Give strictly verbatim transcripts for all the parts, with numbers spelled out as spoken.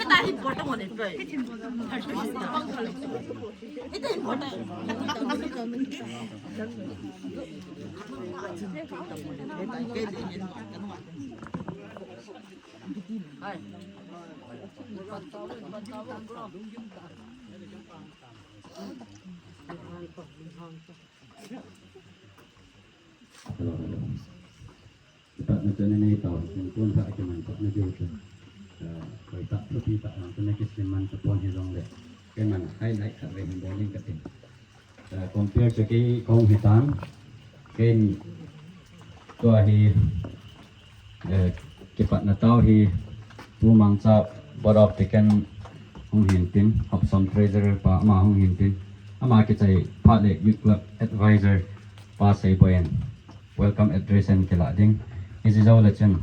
Hello, hello. Kipatna chu ana nei tau, tin tun kha kimanpatna diu chu. Eh, koi tah, thupi tah, hang chu na kisim man chu pon hijongle. Keiman highlight khat vei hin bol ing kati. Eh, compare chu kei kahung hitan. Kei tua hi, eh, kipatna tau hi Pu Mangcha Board of Deacon hung hintin, Hopsom Treasurer pa ama hung hintin. Ama kichai phat le Youth Club Advisor pa Seiboiyin welcome address ahin kilah ding. Hiche jou le chun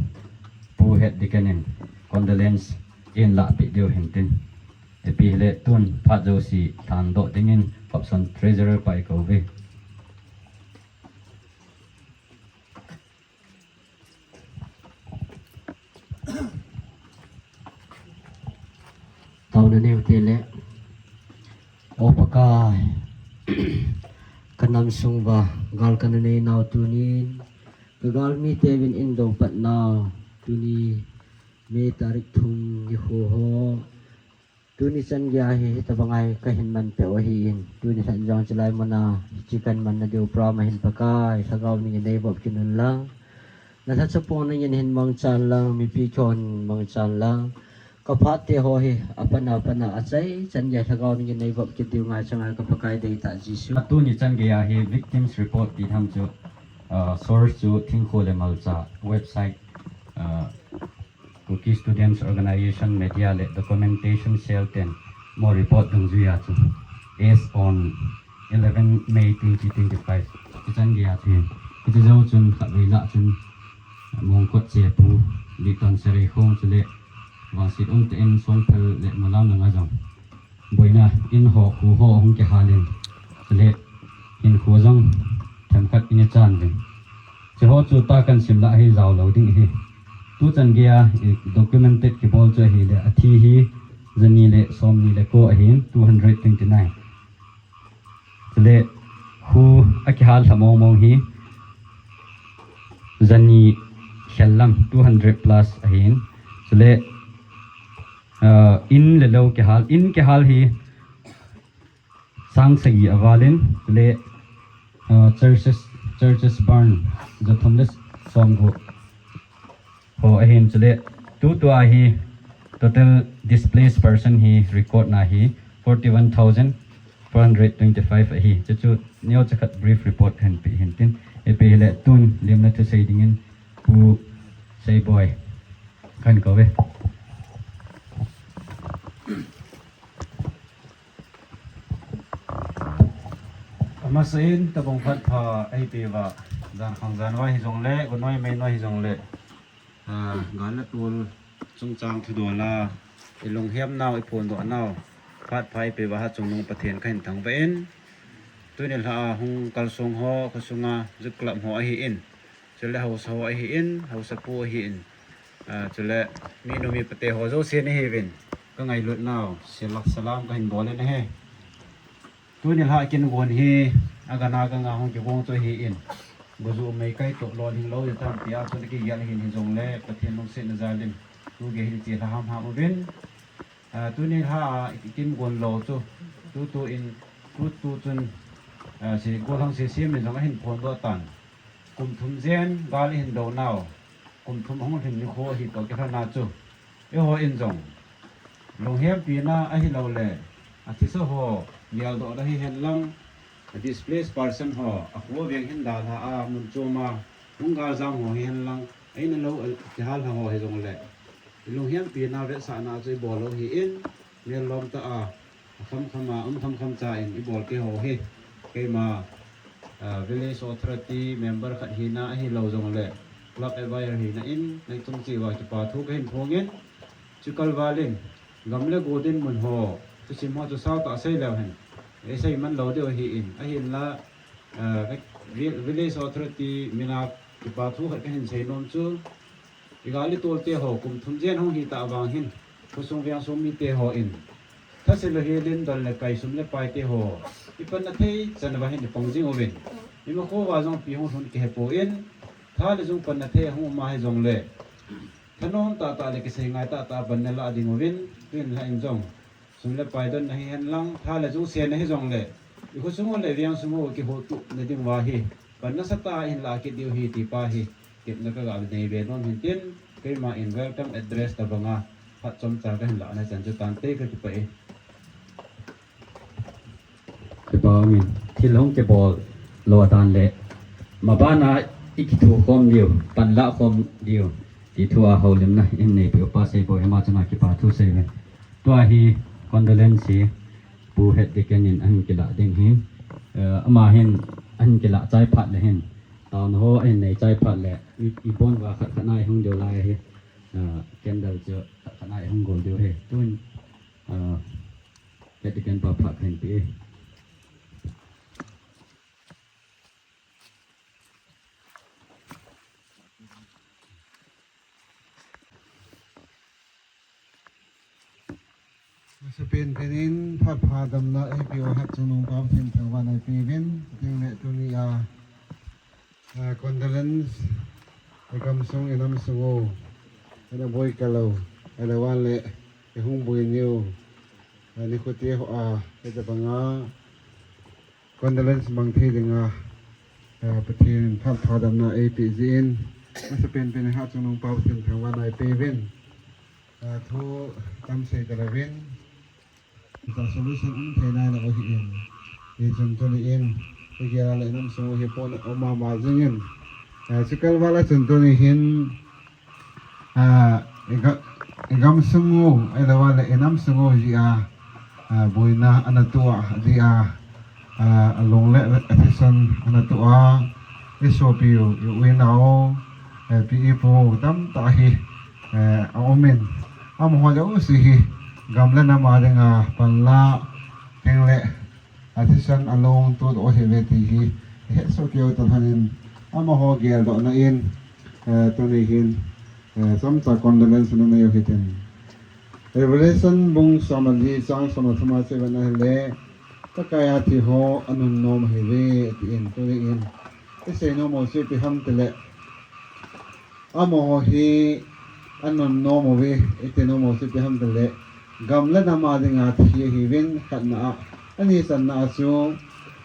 Pu Head Deacon in condolence ahin lahpeh diu hintin. Ipi hile tun phat jouse lhandoh dingin Hopsom Treasurer pa ikou ve. Taona neu tele. O Pakai, kanam sung uva gal kana nei nau tunin, ka galmi teuvin eidou pat nau tuni, May tarik thum nikho ho. Tuni chan geiya hi, hitabang a hi kahin manpeh u ahin. Tuni lhah jong chulai muna, hiche kahin manna diu program ahin Pakai, lhagao nin eivop kit un lang. Na lhacha pon nin hin mangchan lang, mipi kihon mangchan lang. Ka phat te ho hi, apat apat a achai chan geiya lhagao nin eivop kit diu ngai chang a ka Pakai deitah Jesu. Tuni chan geiya hi victims report ti tham chu, ah, source chu Thingkho le Malcha website, ah, Kuki Students Organization Media le Documentation Cell ten mo report dungjuiya chu, as on eleven May twenty twenty-five. Hichan geiya chu hin. Hiche jou chun khatvei lah chun Mongkot Chepu, Liton Sereikhong chule Vangset umtah in Songphel le Mulam langa jong boina in ho, kho ho hung kihal in, chule hinkho jong themkhat in ichan uvin. Hiche ho chu tah kahin sim lah hi jao lou ding ahi. Tuchan geiya, eh, documented kibol chu ahile, athi hi jani le somni le ko ahin, two hundred twenty-nine. Chule kho akihal lha mong mong hi jani khel lang, two hundred plus ahin. Chule, ah, in le lou kihal, in kihal hi sang sagi aval in, chule, ah, churches, churches burn, jathum le somgup ho ahin, chule tutua hi total displaced person hi record na hi forty-one thousand four hundred twenty-five ahi. Chuchu neocha khat brief report kahin pe hintin, ipi hile tun lemna thusei dingin Pu Seiboi kahin kou ve. Amasan, tabang phat pha eipeuva, jan khang jan vai hijongle, gunoi meinoi hijongle, ah, gal le tol chungchang thudol a ilunghem nau, iphondoh nau, phat pha eipeuva Hatchungnung Pathen kahin thangvah in, tuni lha a hung kalsong ho, khosunga Youth Club ho ahin, chule haosa ho ahin, haosapu ahin, ah, chule minu mipa te ho jouse nahiuvin, kangailut nau, silak salam kahin bol in ahi. Tuni lha kin gon hi, agana ganga hung kigong chu ahin, guju mei kai toh lolhing lou jatan tia chu nakigel ahin, hijongle Pathen lungsetna jal in, tu gei hin hiche lha hamham uvin. Ah, tuni lha a ikin gon lou chu, tutu in, tutu chun, ah, si, golhang sesem in jong ahin phondoh tan. Kum thum jen gal ihin do nau, kum thum ahung lhin nikho ahi toh kilhona chu, eiho in jong lunghempina ahilouleh, athisa ho geldohna hihen lang, a displaced person ho, akho veng hin dalha a, mun chom a hung galjam ho hihen lang, ain alou, akihal lha ho hijongle, ilunghempina vetsahna chu ibol lou ahin, mel lom tah a, akhamkham a, um khamkham cha in ibol kei ho hi. Keima, ah, Village Authority member khat hina ahilou jongle, Club Advisor hina in, neitung cheh uva kipa thu kahin phong in, chukal val in, gam le go dinmun ho, thusim ho chu sao tah sei leu hen, eisei man lou diu ahin, ahinla, ah, vi-, Village Authority mina kipa thu khat kahin seinom chu, igal itol te ho kum thum jen hung hitah vang hin, khosung vengsung mite hon thase lou hel in don le kai sum le pai te ho ipanna thei chan uva hin ipang jing uvin, ima kho uva jong ipi hung lhun kihepon, tha le jung panna thei ahung um ahi jongle thanom tahtah le kisei ngai tahtah a panna lah ding uvin, tuin lah in jong sum le pai donna hihen lang, tha le jung senna hijongle ikhosung u le vengsung u kihotup na ding uva hi panna sah tah in lah kit diu ahi ti pa hi tepna kaga nei be nom in tin, keiman welcome address tabanga phat chomcha kahin lah na chan chu tante, kakipah e. Kipa umin, thil hung kibol lou dan le mabana ikithu khom diu, panlah khom diu ti thu a houlimna in neipeh u Pa Seiboi, ama chunga kipa thu seiuvin. Tua hi condolence hi Pu Head Deacon in ahin kilah ding hi. Eh, ama hin ahin kilah chai phat le hin, taona ho ahin nei chai phat le i, ibon uva khat khat na ihung diu lai hi. Eh, candle chu khat khat na ihung gol diu hi. Tun, eh, Head Deacon pa phat kahin pe e. Masapen pen in phat pha damna eipeh u Hatchungnung Pa Pathen thangvahna ipeuvin, tin le tuni a, a, condolence, igamsung inamsung u, ina boi kalou, ahilou le ihung boi niu, a, nikho te ho a, hitabanga condolence mang thei dinga, a, Pathen in phat pha damna eipeh jin, masapen pen in Hatchungnung Pa Pathen thangvahna ipeuvin, a, thu tam sei talouvin, ta solution um thei nailou ahin, hichun tuni in, igel a le inamsung u hi pon um mama jingin, a, chukal val a chun tuni hin, a, iga, igamsung u, ahilou le inamsung u jeh a, a, boina ana toh a, jeh a, a, along le athisan ana toh a, isopiu, i-uinau, eh, pi ipu tamtah hi, eh, aumin, amaho jouse hi gam le nam a dinga panlah, tin le athisan along toh u ahiuve ti hi ihetsoh keu talhon in, amaho geldohna in, eh, tuni hin, eh, chomcha condolence nanei u hitin. Revelation bung som le li chang som le thum a chu ivet na hile, Pakaiya thi ho anunnom ahiuve tin, tuni in isei nom u chu ipi ham tile, amaho hi anunnom uve, iti nom u chu ipi ham tile, gam le nam a dinga thi ahiuvin khatna a, ani channa a chu,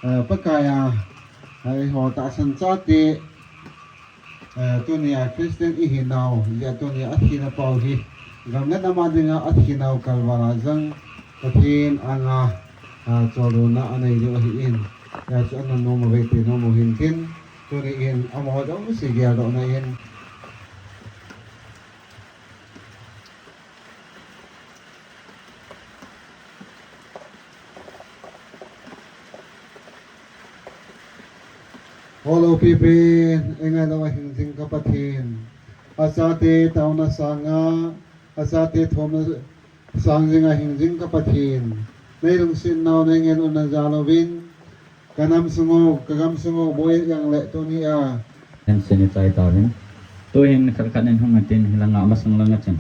eh, Pakaiya, eh, eiho tahsan chate, eh, tunia Christian ihinau, jeh a tunia athina pau hi, gam le nam a dinga athinau kalval a jong Pathen anga, ah, choluna anei diu ahin, hijeh chun anunnom uve ti nom u hintin, tuni in amaho jouse geldohna in, Holou pipen, eingailou a hingjing ka Pathen, achate taona sanga, achate thumna sang jinga hingjing ka Pathen, neilungsetnau neingel u najal uvin, kanam sung u, kagam sung u boi jongle tunia, Hen seni chai tauvin. Tuhin khat khat in hung utin, hilanga masang langa chun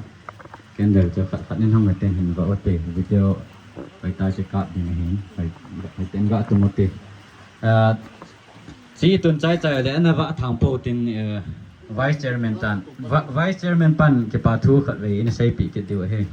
candle chu khat khat in hung utin, hin va ute, video hoitah chu kap ding ahin, hoi, hoitah in ga tum ute. Ah, chutun chai chai le ana va thang pou tin, eh, Vice Chairman tan, Va-, Vice Chairman pan kipa thu khatvei in seipeh kit diu ahi.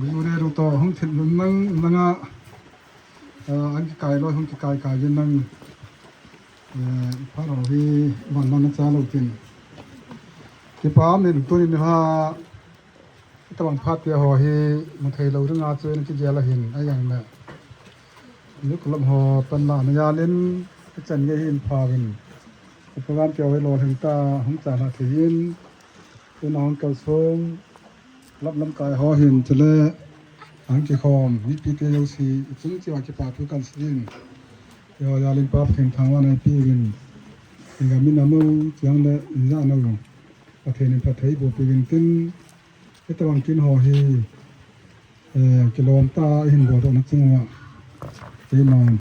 Gure ru to hung thil lung nang nanga, eh, an kikai loi hung kikai kai jin nang, eh, phat ho hi van man na cha lou tin. Kipa min tunin ha, itobang phat tia ho hi mu thei lou dinga chu in kijel ahin, ahijongle. Ni kulam ho panlah na jal in, ichan gei hin pha vin. Program tia ho hi lolhing ta, hung cha na thei in. Tuna hung kalsong, lap lamkai ho hin chule, hung kikhom, mipi te jouse, ichung cheh uva kipa thu kan sei in. Eiho jal in Pa Pathen thangvahna ipeuvin. Igam in amu, chiang le, ija nau. Pathen in phatthei boh peh uvin tin, hitobang kin ho hi, eh, kilom tah a ihin bol doh na chunga, keiman.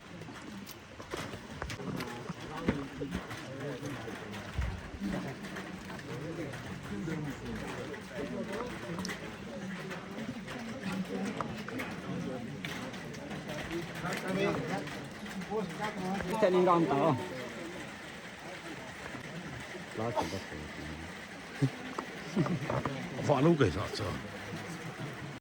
Ita ning ram ta o. Valo kai sa cha.